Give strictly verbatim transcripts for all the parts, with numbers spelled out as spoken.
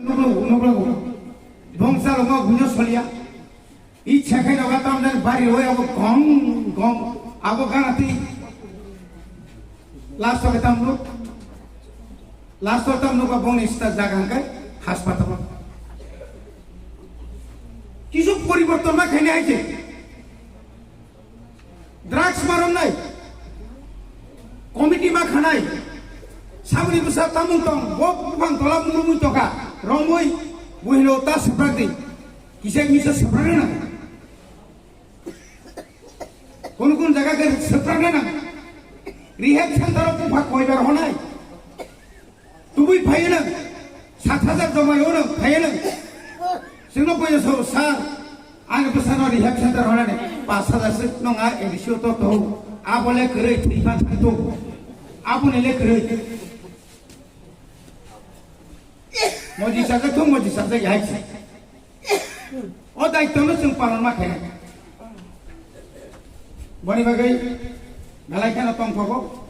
Nuklo, nuklo. Bongsa loma gunyo solia. Ichha khai noga tamdan bari roi abo gong gong. Abo gana twi. Last o tam nuk. Last o tam nuk bongni sta jaga hangkai hospital. Kisu poriborton ma khaini aije. Drugs ma romnai, committee ma khanai, saboni bwsa tamung tong, bo buphang tola mungmung tongkha, romwi buhino ta swprak di, kisa misa swprak rwna. Kun kun jaga ke swprak rwna. Rehab center o bupha koibar honai. Tubui phaiya nang, sat hajar joma yo nang, phaiya nang. Singno poisa so, sir, ani bwsano rehab center honani pas hajar se nong a A D C o to to. Abo le kwrwi thwi phan thang to. Abo ni le kwrwi. Moji sajak thung, moji sajak yai se. O daitwno chwng palon ma khainai. Boni bagwi belai kheno tongthogo.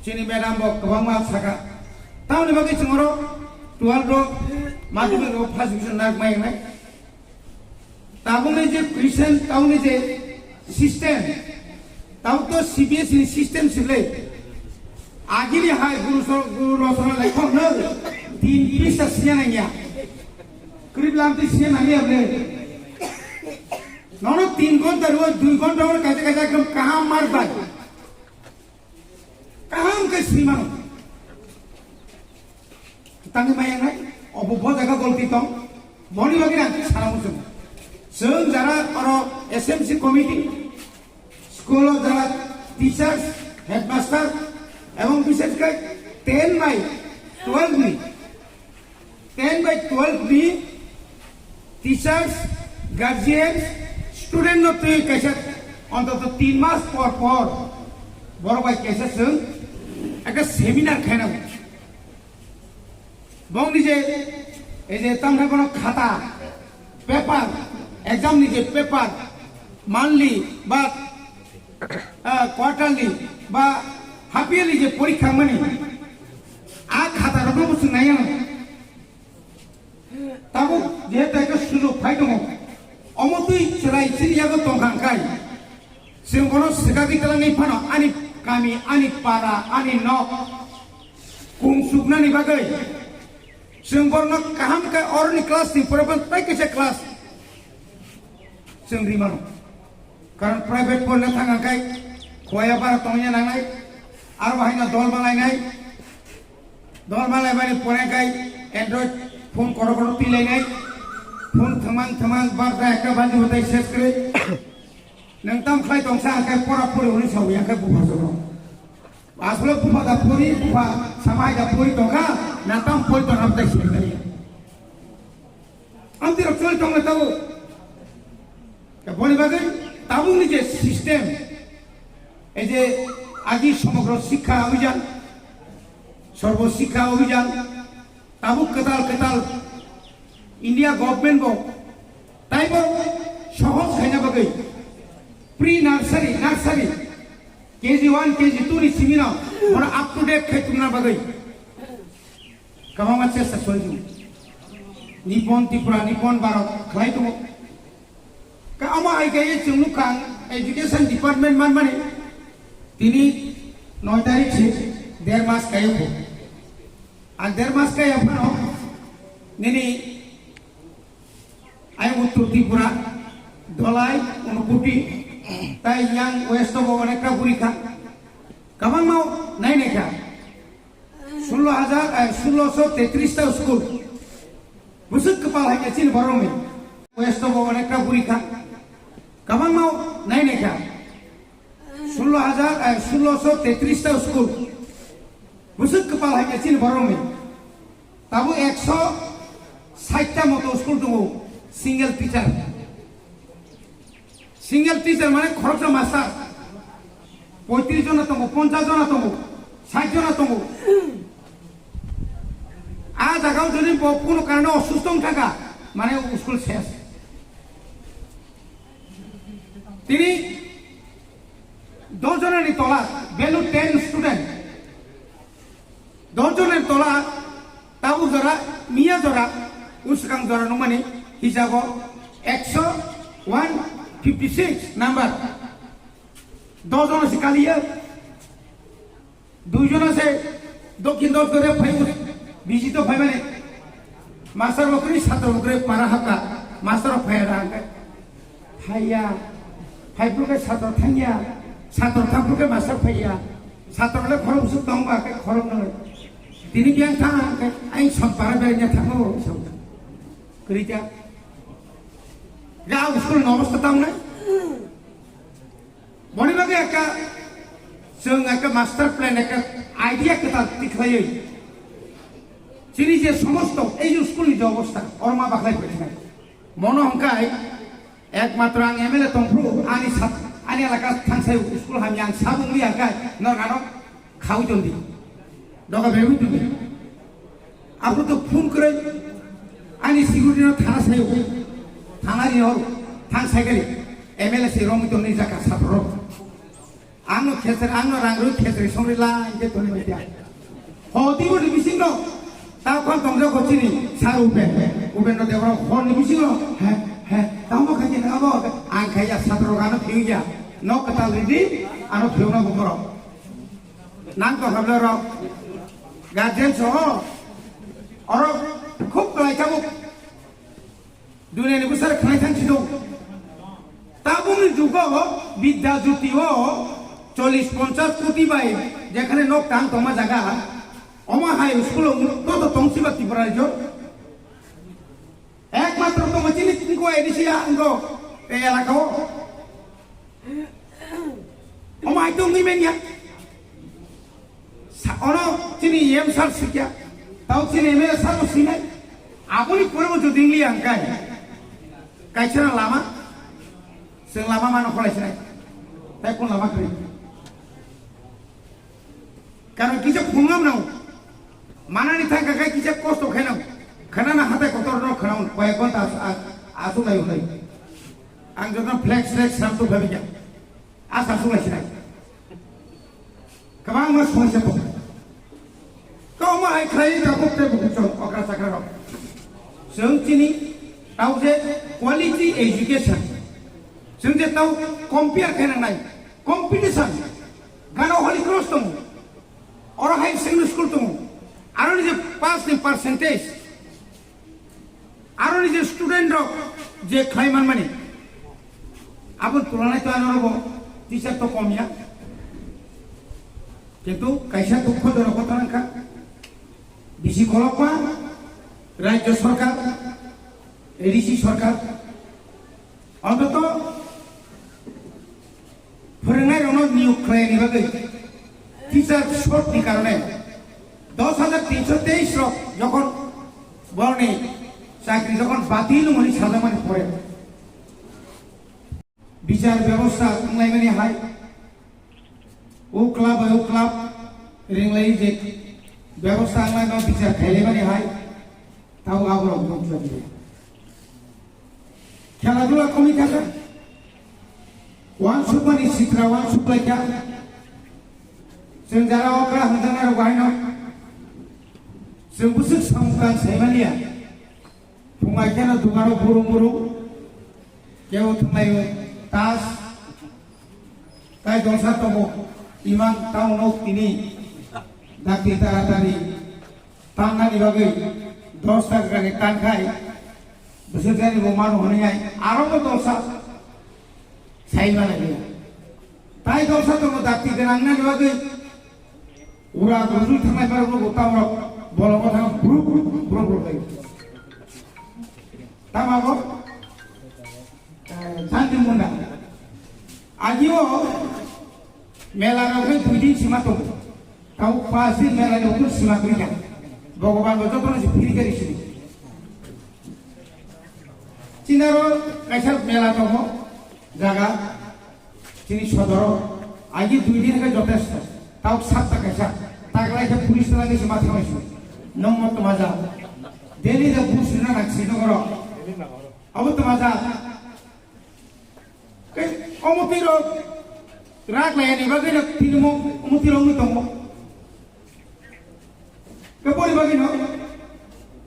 Chini madam bo kwbangma saka. Tamoni bagwi chwng oro twelve rok madhyamik rok first division nak mai wngnai. Tabukni je question, tabukni je system, tabuk to C B S E ni system sible. Agini hai guru so-, guru rosona lekhok no tin pisa siya nangya. Krip lamti siya nangya ble. Nono tin ghonta rw dui ghonta rw kaisa kaisa ekdom kaham mar bai. Kaham khe swi mano. Tangwi maya nai, obo bo jaga golti tong. Boni bagwi ang sana muchung. Chwng jara oro S M C committee, school o jara teachers, headmaster, ebong bishesh khe ten bai twelve ni ten bai twelve ni teachers, guardians, student no twi kaisa ontoto tin mas por por borok bai kaisa chwng ekta seminar khaina. Bongni je, ei je tamthai bono khata, paper, exam ni je paper, monthly ba, ah, quarterly ba half yearly je porikha mani, a khata rokno bo chwng naiya. Tabuk jehetu ekta sujok phai tongo, omo twi chwrai chini yago tongkha hwnkhe, chwng bono swkagwi twlangwi phano ani kami, ani para, ani nok kung suknani bagwi chwng borokno kaham khe oroni class ni pore phano tei kaisa class chwng ri mano. Karon private porina thang hwnkhe khoya bara tongya nangnai, aro bo haino dol malainai. Dol malaimani pore khai Android phone kotor kotor twi lainai. Phone thwmang thwmang barta ekta baji batai ses kwrwi. Nwng tam khlai tongsa hwnkhe pora pori hwnwi sawi ya khe bupha jono. Asole bupha da pori, bupha samai da pori tongkha, na tam pori tongkha bwtai sini kali. Amtwi rok choli tongna tabo. Boni bagwi tabukni je system, ei je agi somogro sikha abhijan, sorbo sikha abhijan, tabuk kwtal kwtal India government bo taibo sohoj khaina bagwi pre nursery, nursery, K G one, K G two ni simi no bono up to date khai tongna bagwi kwbangma chesta choli tongo. Nipon Tripura, Nipon Bharat khlai tongo. Ka omo hai khe chwng nukha ang education department manmani tini noi tarik se der mas kayo kho. Ang der mas kaya phano nini ayang Uttor Tripura, Dholai, Unakoti, tai yang West o bo onekta buri kha. Kwbangma nai nai kha. Sullo hajar, eh, sulloso tetris ta school. Bwswk kwpal hai khe chini borokni. West o bo onekta buri kha. Kwbangma nai nai kha. Sullo hajar, eh, sulloso tetris ta school. Bwswk kwpal hai khe chini borokni. Tabuk ekso sait ta moto school tongo, single teacher. Single teacher mane khoroksa master. Poitris jona tongo, ponchas jona tongo, sait jona tongo. A jagao jodi bo kono karone osusto wng thangkha, mane school ses. Tini dos jonani tola, value ten student. Dos jonani tola, tabuk jora, miya jora, Bwskang jora nukmani hisago ekso one fifty six number. Dos jona se kaliya. Dui jona se dokhin dos gore phai bisi to phai mani. Master bo kwrwi, satro bo kwrwi, para hapka. Master bo phai ra hwnkhe. Phaiya. Phai phuru khe satro thangya. Satro thang phuru khe master phaiya. Satro le khorok bwswk tong ba khe khorok nang. Tini biyang thang khe aing son para beraina thango. Kwrwi ta. Ya school no obostha tong nai. Boni bagwi ekta chwng ekta master plan, ekta idea kwtal tikhlaiwi chini je somosto ei je school ni je obostha, oro ma bakhlai phaikha. Mono hwnkhe ekmatro ang M L A tongphuru, ani sat-, ani elaka thangsai school hamya ang sabung wi hwnkhe norok ano khaui tongdi. Doga bebui tongdi. Aphuru to phone kwrwi ani security no thana sayo. Thana ni hor thang saikari M L A se romwi tongni jaka saphuru. Angno khesar, angno rang rwi khesar songri la inke tongni media. Ho tibo ni bisingo ta kon tongja kochini sar Upen. Upendra Debbarma ho ni bisingo he he tamo khaji na abo ang khaya satro gano phiya. No katal ridi ano phiyuna bukoro. Nang to habla rok. Guardian soho. Oro khub kwlai tabuk. Duniani bwsar khlai thang si dong. Tabukni jugo Bidya Jyoti o chollish ponchash koti bai jekhane nok tang tongma jaga. Omo hai school o to to tong siba Tripura rajyo. Ekmatro tongo chini tini ko A D C ang ko e elaka o. Omo hai tongwi manya. Sa-, ono chini E M sir sikya. Tau chini M L A sir bo sinai. Aboni pore bo jodi wngli ang kai. Kaisa na lama. Seng lama mano kholai sinai. Tai kun lama kri. Karon kisa phungnam nang. Manani thangka kai kisa kosto khainang. Khanana hatai kotor no khanang. Koyek ghonta as-, as-, asuk lai ulai. Ang joto flex flex sam tu khabi kya. Asa sungai sinai. Kwbangma somosya tongo. Kwbangma hai khlai tabuk tei bukuchon okra chakra rok. Chwng chini tau je quality education. Chwng je tau compare khe nangnai. Competition. Gana Holy Cross tongo. Oro hai secondary school tongo. Aro ni je pass ni percentage. Aro ni je student rok je khlai man mani, abo tulana to ano rogo teacher to kom ya. Kintu kaisa dukho jonok ghotona wngkha, bisi kolokma rajyo sorkar, A D C sorkar, ontoto phwrwngnairokno niyok khlaini bagwi teacher short ni karone dos hajar tinso teis rok jokhon borni chakri jokhon batil wngmani sajakmani pore bichar bebosta wnglaimani hai, o club bai o club ringlai je bebosta wnglaima bichar khailaimani hai, tabuk aborok wngkha. Khela dula komwi kha kha. Uansukmani sitra uansuk lai kha. Chwng jara okra hamjaknai rok bahai no. Chwng bwswk samung kan sai manya. Phungai kheno dugaro burung burung. Kebo thwnglaio tas. Tai dongsa tongo imang tamo nok tini dakti taratari tangnani bagwi dos taka ni tankhai bwswk jani bo mano hwnwi ai aro bo dongsa sai mano liya. Tai dongsa tongo dakti gwnangnani bagwi ura gurjul thangnai borok no bo tamo bolongo thang bruk bruk bruk lai. Tamo bo? Santi Munda. Agio mela rok khe dui din sima tongo. Tamo pas din mela ni ukur sima kwrwi kha. Bhogoban bo jotono se phiri khe risi. Chinaro kaisa mela tongo jaga chini sodoro. Agi dui din khe jotesto. Tamo satta kaisa. Taglai khe police tala khe sima thamai su. Nong mo toma ja. Delhi da bus rina nak sino goro. Abo toma ja. Tei omo twi rok rak layani bagwi no tini mo omo twi rok wngwi tongo. Khe boni bagwi no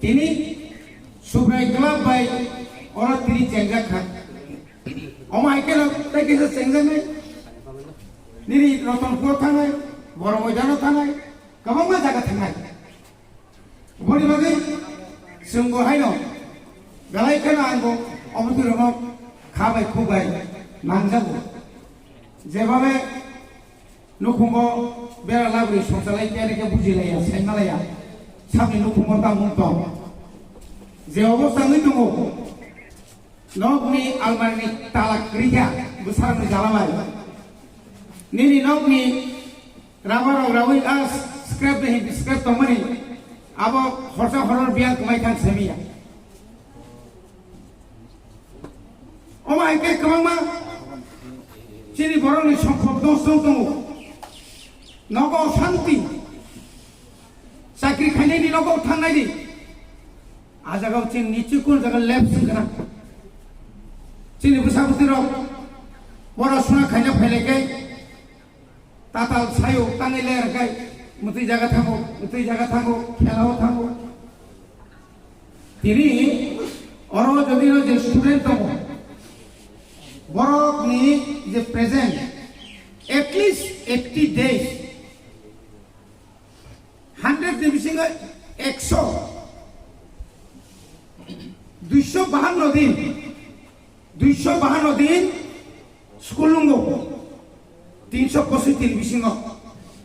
tini Subrai Club bai oro tini chengjak kha. Omo hai kheno tei kisa chengjaknai. Nini Ratanpur thangnai, Boro Moidano thangnai, kwbangma jaga thangnai. Boni bagwi chwngbo haino belai kheno angbo omo twi rono kha bai khuk bai nangjago. Jebabe nukhungo bera labri songchalai khe khe bujilaiya, saimalaiya. Sabni nukhungo tamung tong. Je obostha wngwi tongo, nokni almarini tala kwrwi kha, bwsarokni jala bai. Nini nokni rubber rok rawi a scrap ni scrap tongmani abo horsa horor biyang kwmai thang semiya. Omo hai khe kwbangma chini borokni sompot nosto tongo. Nogo shanti. Chakri khainai di nogo thangnai di. A jaga chini nichi kun jaga lab sing kana. Chini bwsa bwtwi rok pora suna khaina phailai kai. Tatal sayo tangwi ler kai, mutwi jaga thango, mutwi jaga thango, khelao thango. Tini oro jodi no je student tongo, borok ni je present at least eighty days, hundred ni bisingo ekso, duiso bahanno din, duiso bahanno din school nungo, tinso posi tin bisingo,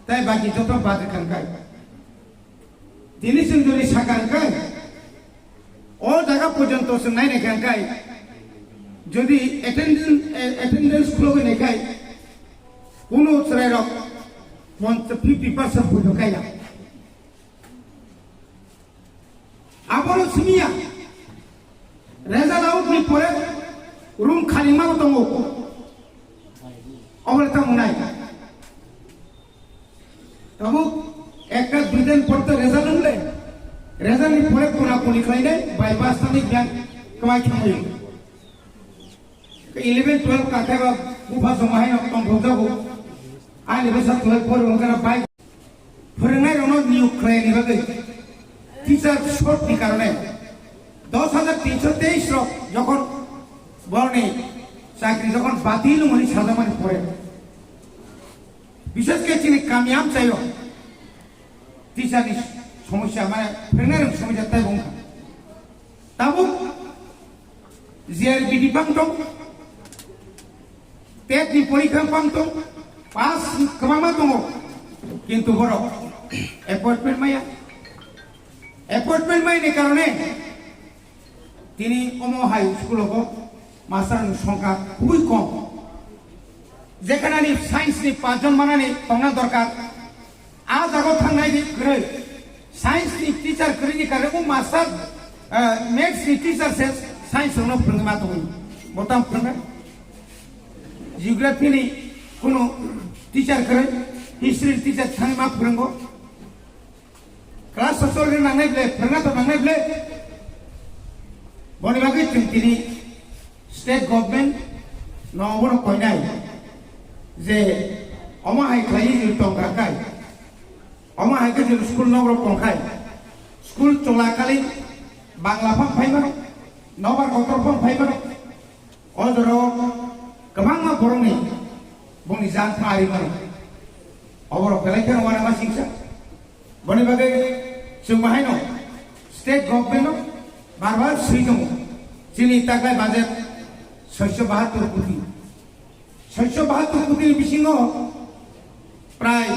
tai baki joto bad kangkai. Tini chwng jodi sakha hwnkhe, o jaga porjonto chwng nainai kha hwnkhe, jodi attendance, eh, attendance khulogwi naikhai, kuno chwrairok fifty percent poito kaiya. Abono simiya, result out ni pore room khali ma tongo. Obole tamo nai. Tabuk ekta dui din por to result wngkhe, result ni pore kona koni khlainai, bypass thani biang kwmai thangwi. Eleven twelve kakhai ba bupha joma hai nok tong thok jago. Ani bwsa twelve por wngkha bai. Phwrwngnai rokno niyok khlaini bagwi teacher short ni karone dos hajar tinso teis rok jokhon borni chakri jokhon batil wngmani sajakmani pore. Bishes khe chini kami amchaio teacher ni somosya, mane phwrwngnairokni somosya tei bo wngkha. Tabuk G R B D bang tong, tet ni porikha bang tong, pass kwbangma tongo, kintu borok appointment maya. Appointment maini karone tini omo hai school o master ni songkha khubui kom. Jekhanani science ni pachjon manani tongna dorkar, a jaga thangnai di kwrwi. Science ni teacher kwrwi ni karwi o master, eh, maths ni teacher se science rokno phwrwngwi ma tongwi. Bo tamo phwrwngnai? Geography ni kuno teacher kwrwi, history ni teacher thangwi ma phwrwngo. Class social ni nangnai ble, phwrwngna to nangnai ble. Boni bagwi chwng tini state government no obono koinai je omo hai khlaiwi chwng tongkha kai, omo hai khe chwng school nokrok tongkhai, school cholakalin Bangla phang phai mano, nobar kotor phang phai mano. O jorao kwbangma borokni bongni jang pha ari mano. Oborok belai kheno uanama singsa. Boni bagwi chwng bahaino state government no bar bar swi tongo. Chini taklai budget soiso bahattor koti. Soiso bahattor koti ni bisingo prai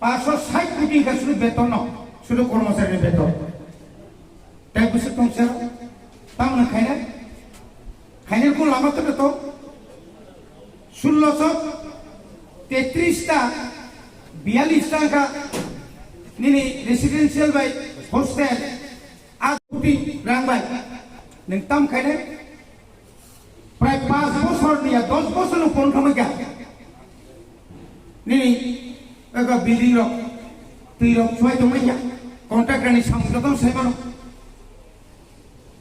paanso sait koti wngkha sudu beton no, sudu kormochari ni beton. Tei bwswk tong sero, tamoni khaina, khaina kung lama to to. Sulloso tetris ta, biyallis ta wngkha nini residential bai hostel, a koti rang bai. Nwng tam khaina? Prai paanch bosor ni ya dos bosor no pon khamai kha. Nini ego building rok, twi rok chuai tongmai kha. Contractor ni samung joto sai mano.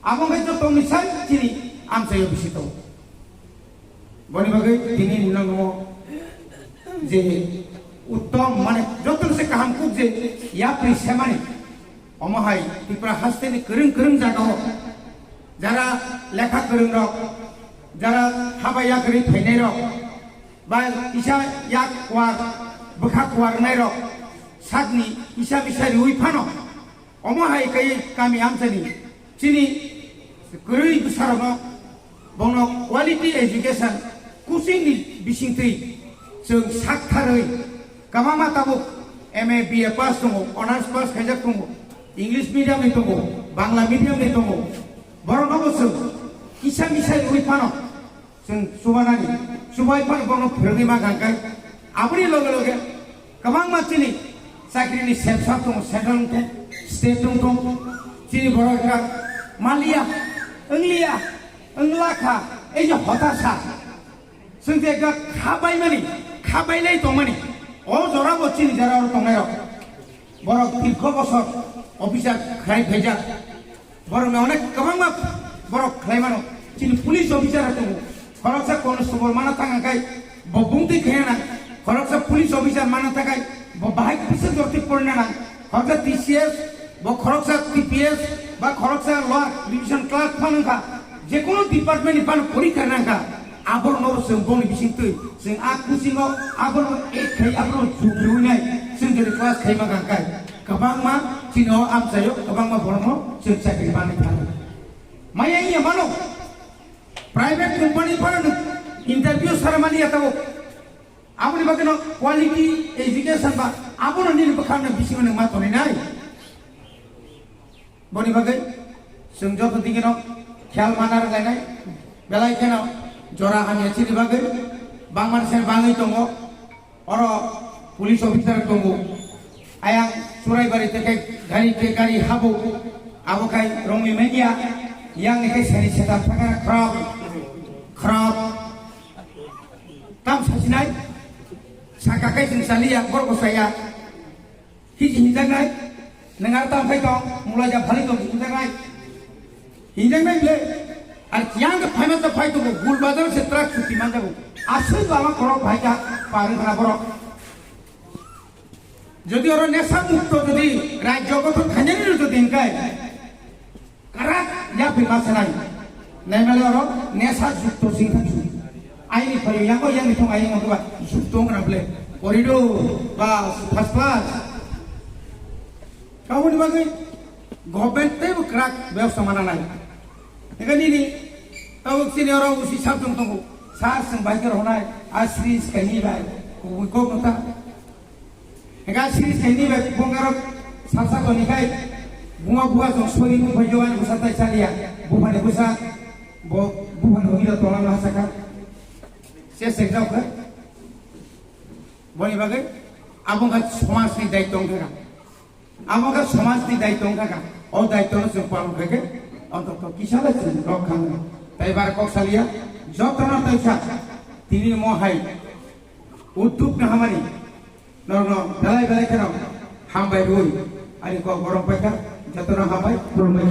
Abo khe joto ni sai chini amchai o bisi tongo. Boni bagwi tini nino no je uttom mane joto se kaham kuk je yapri semani. Omo hai Tripura hasteni kwrwng kwrwng jagao jara lekha kwrwng rok, jara haba yakarwi phainai rok, ba kisa yak kwar bwkha kwar wngnai rok sakni kisa misa riwi phano, omo hai kai kami amchani chini kwrwi bwsarokno bono quality education coaching ni bisingtwi chwng saktharwi kwbangma tabuk M A, B A pass tongo, honours pass khaijak tongo, English medium ni tongo, Bangla medium ni tongo. Borokno bo chwng kisa misa riwi phano chwng chubanani, chubai phano bono phwrwngwi ma kha khe aboni loge loge kwbangma chini chakrini sepsa tongo, central wngthung, state wngthung, chini borok ekha maliya, wngliya, wngla kha, ei je hotasa. Chwng je ekha khabaimani, khabailai tongmani, o jorabo chini jora oro tongnairok. Borok dirgho bosor officer khlai phaijak. Borokno onek kwbangma borok khlai mano. Chini police officer rok tongo. Khoroksa constable mana thang khe bo bungtwi khaina nang. Khoroksa police officer mana thang khe bo bahai kisa jorti porna nang. Khoroksa T C S, bo khoroksa T P S, ba khoroksa lower division clerk phano wngkha. Jekono department ni phano porikha nangkha. Abono chwng boni bisingtwi chwng a kusingo abono ek khai abono jugriwi nai chwng jodi class khaima kha khe kwbangma chini o amchaio kwbangma borokno chwng chakri manwi phano. Maya iya mano private company phano interview saramani ya tabuk. Aboni bagwi no quality education ba abono nini bwkhakno bisingo nang ma tonwi nai. Boni bagwi chwng joto digi no khel mana rwlainai, belai kheno jora hamya chini bagwi bangmani se bangwi tongo. Oro police officer tongo, ayang Churaibari tei khe gari tei gari habo, abo khai romwi manya, yang ni khe sari setan thangkha khrap khrap. Tam sasinai, saka kai sing saliya, borok saya. Hiji hinjaknai, nengar tam khai tong, mulai ja phali tong hinjaknai. Hinjaknai ble, ar yang ke phai masa phai tong, gul bazar se truck chuti manjago. Asal lama korok bhai ja, paru khana borok. Jodi oro nesa mukto jodi rajyo gothon khainani jodi hingkai, karak yapri ma sanai. Naimale oro nesa jukto singthangsung. Aini phayo yango yangni thong ayang wngkha ba jukto wngkha ble. Porido ba first class. Kaboni bagwi government teibo karak byabostha mana nai. Ega nini tabuk chini oro usi sabjong tongo. Sar seng bai khe rohonai a series kaini bai. Kubui kok nota. Ega series kaini bai bongarok sasa toni kai. Bunga buga jong sori bufai jogani busa tai chaliya. Bufani busa bo bufani hogida tola no hasaka. Se seng jao khe. Boni bagwi abong kha somajni daitong kha. Amo khe somajni daitong kha, o daitong no chwng palon kha khe, ontoto kisa le chwng rok kha. Tai bar kok salia, jotono taisa, tini mo hai, udduk na hamani, norno belai belai kheno, hambai rui, ani kok gorong paikha, jotono hambai, khulumbai.